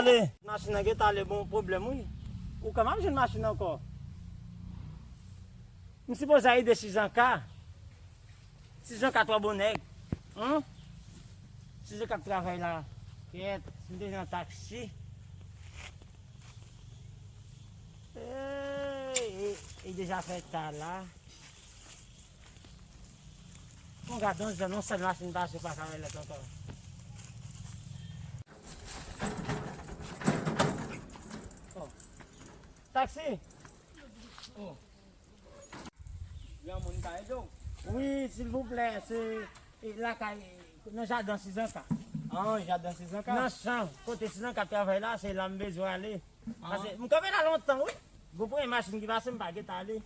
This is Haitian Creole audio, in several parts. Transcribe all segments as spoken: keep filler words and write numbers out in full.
Ale. Machin nan gentan ale, bon pwoblèm, wi. Ou ka m ap jwenn machin ankò. M sipoze al ede Sizanka. Sizanka twò bon nèg. Hum? Sizanka k travay la. Kèt, m te nan taksi. Ey, e, e deja fè ta la. Bon, gad yon jan, yon sèl machin pase, pa ka wè lòt ankò. Oh. Taksi! Oh. Granmoun ka ede w? Wi, silvouplè, se, e, lakay, nan jaden Sizanka. Ah, jaden Sizanka? Nan chan, kote Sizanka ap travay la, se la m bezwen ale. Ah. Paske m kanpe la lontan, wi. Gon premye machin ki pase, m pa gentan ale.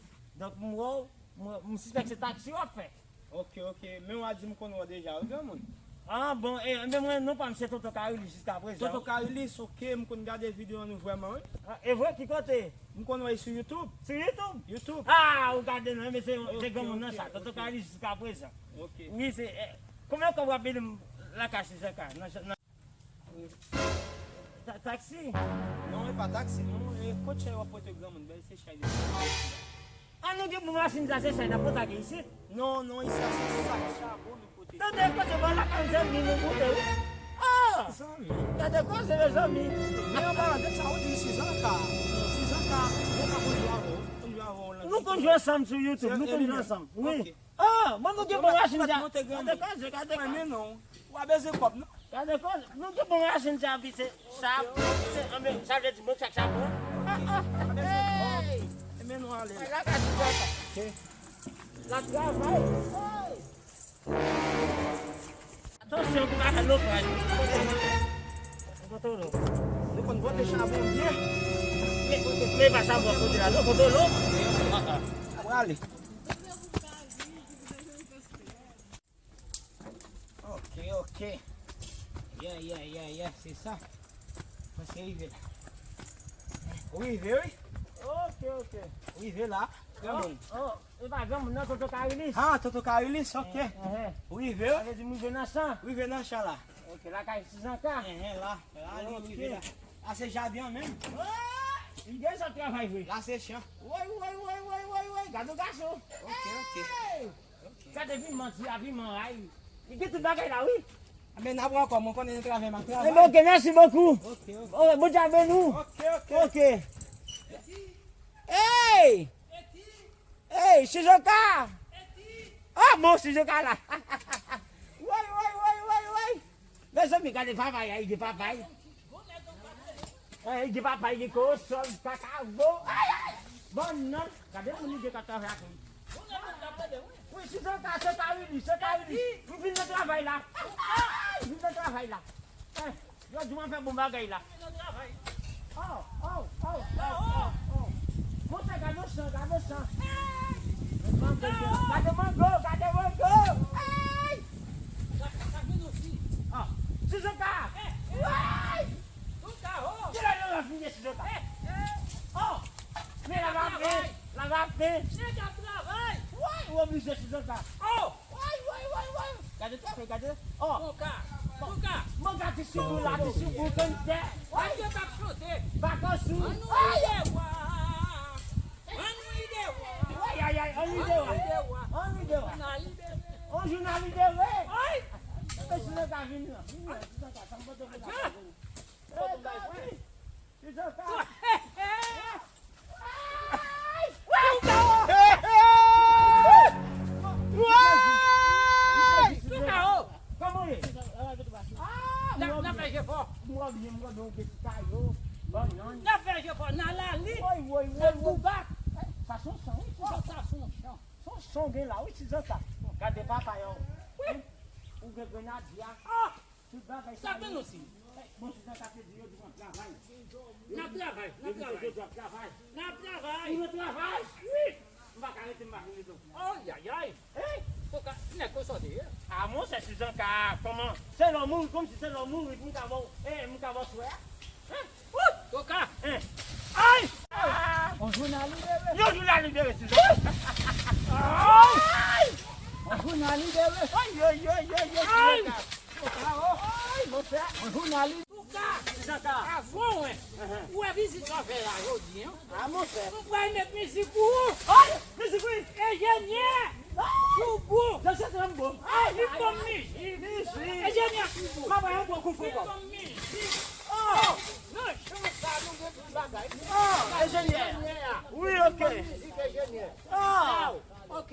Donk, m wè w, m, m sispèk se taksi w ap fè. Ok, ok. Men w a di m konn wè w deja, wi, granmoun. Ah, bon, e, men mwen, non pa m se Tonton Karilis jiska prezan. Tonton Karilis, ok, m konn gade videyo nou vrèman, wi. Ah, e vre, ki kote? M konn wè l sou YouTube. Sou YouTube? YouTube. Ah, ou gade non, men se, se granmoun nan sa. Tonton Karilis jiska prezan. Ok. Wi, se, e, konbyen kòb w ap peye m lakay Sizanka? Nan, nan, Ta-, taksi? Non, e pa taksi, non. E kot chay w ap pote granmoun? Bèl se chay de. An nou gen pou machin sa, se chay n ap pote ak isit? Non, non, isi a se sak chabon nou pote. Tande koze, bon, lakay zanmi nou pote, wi. Ah! Zanmi. Gade koze, mezanmi. Men an palan de sa, ou di Sizanka. Sizanka, Sizanka konn jwe avè w. Konn jwe avè w lan. Nou konn jwe ansanm sou YouTube, nou konn jwe ansanm. Wi. Ok. Oh, bon, nou gen bon machin sa. Gade koze, gade koze. Mwen, men non. W a bezwen kòb, non? Gade koze, nou gen bon machin sa, pi se sa, se, anben, sa vle di bon chak sa bon. Ah, ah, hey! Men non, ale. Ala ka di sa. La travay. Hey! Atansyon pou pa fè nofraj. Kote w lo? Nou konn pote chabon byen. Men, men pa chabon kote la, non, kote w lo? Ah, ah. Prale. Ok, ok. Yeah, yeah, yeah, yeah, se sa. Mwen se rive la. Ou rive, wi. Ok, ok. Ou rive la. Granmoun. Oh, oh, e pa granmoun nan, Tonton Karilis. Ah, Tonton Karilis, ok. Eh, eh, eh. Ou rive, wi. Sa vle di m rive nan chan. Ou rive nan chan la. Ok, lakay Sizanka. Eh, eh, la. La, li rive la. La, se jaden an menm. Oh, li gen zòt travay vre. La, se chan. Woy, woy, woy, woy, woy, woy. Gade yon gason. Ok, ok. Hey! Gade piman, ti a piman, ay. Li gen tout bagay la, wi. Men n ap wè ankò, mwen konnen nan travay, m ap travay. Ebyen, ok, mèsi bokou. Ok, ok. Oh, Bondye beni w. Ok, ok. Ok. Hey! Hey, Sizanka! Ah, bon, Sizanka la. Woy, woy, woy, woy, woy. Mezanmi, gade papay, ay, de papay. Ay, de papay, de kowosòl, kakavo. Ay, ay. Bannann. Gade moun li gen k ap travay ak li. Wi, si se ka, se ka Willy, se ka Willy. M vin nan travay la. Ay, m vin nan travay la. Eh, yo di mwen fè bon bagay la. Oh, oh, oh, oh, oh, oh. Monchè, gade chan, gade chan. Gade mango, gade mango. Ay! Ah, Sizanka! Ay! Kilè nou ap vini, Sizanka? Oh! Men la va pen, la va pen. Nèg ap travay. Woy, ou oblije, Sizanka. Oh! Woy, woy, woy, woy. Gade travay, gade. Oh! Touka, touka. Mwen gade sou la, di sou grann tè. Woy! Yo t ap chante. Vakans ou. Ann ri de wa. Ann ri de wa. Ay, ay, ay, ann ri de wa. Ann ri de wa. Ann ri de wa. Ann ri de wa. Ay! Mwen Sizanka vini la. Vini la, Sizanka, sa m pote pou la. Hey! Hey! Hey! Touka o! Kòman w ye? N ap, n ap fè jefò. M wè w byen, m wè w gen ti kayo, bannann. N ap fè jefò, n a lalit, woy, woy, woy, woy. N ap boubak. Sa se yon chan, wi, Sizanka. Sa se yon chan. Se yon chan w gen la, wi, Sizanka. Gade papay ou. Wi. Ou gen grenadya. Ah! Tout bagay sa yo. Sa te nou si. Bon, Sizanka te di yo di w ap travay. N ap travay, n ap travay. Yo di w ap travay. N ap travay. Ou nan travay? Wi. M pa ka rete, m pa vin rete. Ayayay. Hey! Touka, nèg konsa w te ye? Ah, monchè, Sizanka, kòman? Se lè w mouri, kòmsi se lè w mouri pou m ka ba w, eh, m ka ba w swè a? Hein? Touka! Hein? Ay! Ah! Yon jou n a libere. Yon jou n a libere, Sizanka. Ay! Yon jou n a libere. Ay, ay, ay, ay, ay, Sizanka. Touka, oh. Ay, monchè. Yon jou n a libere. Touka! Avan, wè. Ou wè vizit w ap fè la jodi, an? A, monchè. M pral met mizik pou ou. Ay, mizik, wi. Enjenyè! Choubou! Jan se tranm bon. Ay, li ban m mizik. Mizik. Enjenyè Choubou. M ap bay yon bon kout fouto. Li ban m mizik. Oh! Nan chan sa, nou gen tout bagay. Oh, enjenyè. Enjenyè a. Wi, ok. Li ban m mizik, enjenyè. Oh! Ok.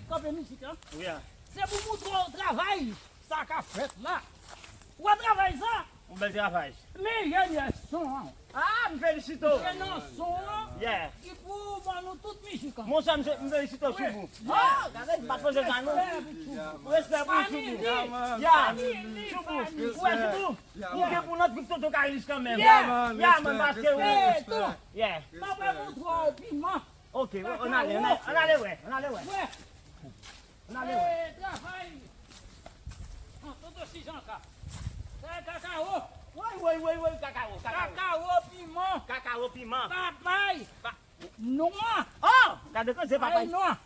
Kanpe mizik lan. Wi a. Se pou montre w travay sa k ap fèt la. Ou wè travay sa? Yon bèl travay. Men enjenyè son an. Ah, m felisite w. Se nan son an. Yeah. Ki pou ban nou tout mizik an. Monchè, m, m felisite w, Choubou. Oh, gade, m pa t panse sa, non. Respè pou Choubou. Yeah. Choubou, ou wè Choubou? Ou gen pou nan vit tonton Karilis kanmenm. Yeah, man, paske ou. Yeah. M ap montre w piman. Ok, ann ale, ann ale, ann ale wè, ann ale wè. Ann ale wè. Eh, travay. An, tonton Sijanka. Travay kakawo. Woy, woy, woy, woy, kakawo, kakawo. Kakawo, piman. Kakawo, piman. Papay. Pa- Nwa. Oh, gade koze papay. Papay nwa.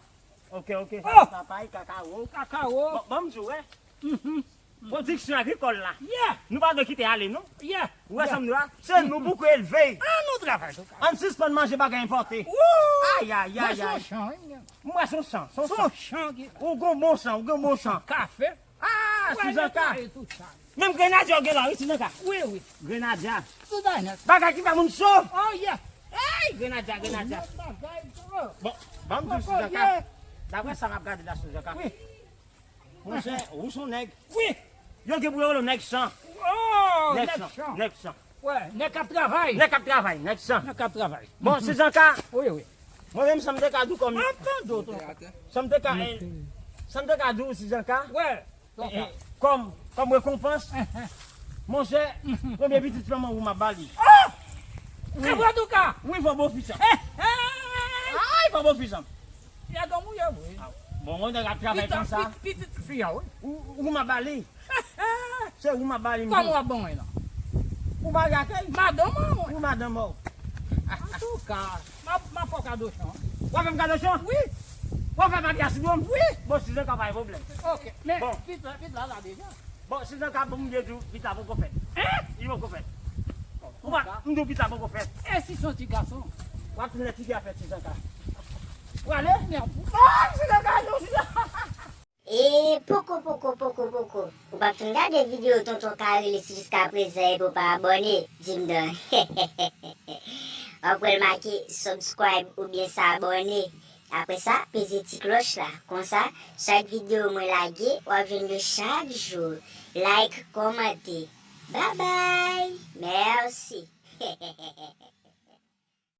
Ok, ok. Oh. Papay, kakawo. Kakawo. Bon, bon, m di w, wè. Mhm. Pwodiksyon agrikòl la. Yeah. Nou pa dwe kite ale, non. Yeah. Ou wè sa m di w la? Se nou pou ko elve. An nou travay tou ka. Ann sispann manje bagay enpòte. Woo! Ay, ay, ay, ay. Mwen se yon chan, wi. Mwen se yon chan, se yon chan. Ou gon bon chan, ou gon bon chan. Kafe. Ah, Sijanka. Menm grenadya w gen la, wi, Sijanka. Wi, wi. Grenadya. Tout bagay nèt. Bagay ki fè moun cho. Oh, yeah. Hey, grenadya, grenadya. Bon, ban m di w, Sijanka. Daprè sa m ap gade la, Sijanka. Wi. Monchè, ou se yon nèg. Wi. Yo gen pou yo rele w nèg chan. Oh, nèg chan. Nèg chan. Wè, nèg k ap travay. Nèg k ap travay, nèg chan. Nèg k ap travay. Bon, Sijanka. Wi, wi. Mwen menm, sa m te ka di w kòm. M ap tande w, tonton. Sa m te ka, eh, sa m te ka di w, Sijanka. Wè, tonton. Eh, kòm, kòm rekonpans. Monchè, premye pitit manman ou m ap ba li. Oh! Wi. Wi, fò bo fi sa. Ay, fò bo fi sa. Pitit fi a, wi. Ou, ou m ap ba li. Se ou m ap ba li, m di w. Kòman w ap ban mwen la? Ou marye ak li? Madanm mwen, wi. Ou madanm mwen. Antouka, m ap, m ap fè w kado chan. W ap fè m kado chan? Wi. W ap fè papye asidwòm? Wi. Bon, Sijanka, pa gen pwoblèm. Ok, men pitit la, pitit la la deja. Bon, Sijanka, bon, m byen di w, pitit la poko fèt. Hein? Li poko fèt. Ou pa, m di w pitit la poko fèt. E si se yon ti gason? W ap tounen ti fi a fèt, Sijanka. Prale? Mèsi. Oh, Sijanka, non, Sijanka. E poko, poko, poko, poko. Ou pa fin gade videyo Tonton Karilis jiskaprezan epi w pa abòne, di m non. W ap wè l make subscribe oubyen s'abonner. Apre sa, peze ti klòch la. Konsa, chak videyo mwen lage, w ap jwenn yo chak jou. Like, kòmante. Babay! Mèsi!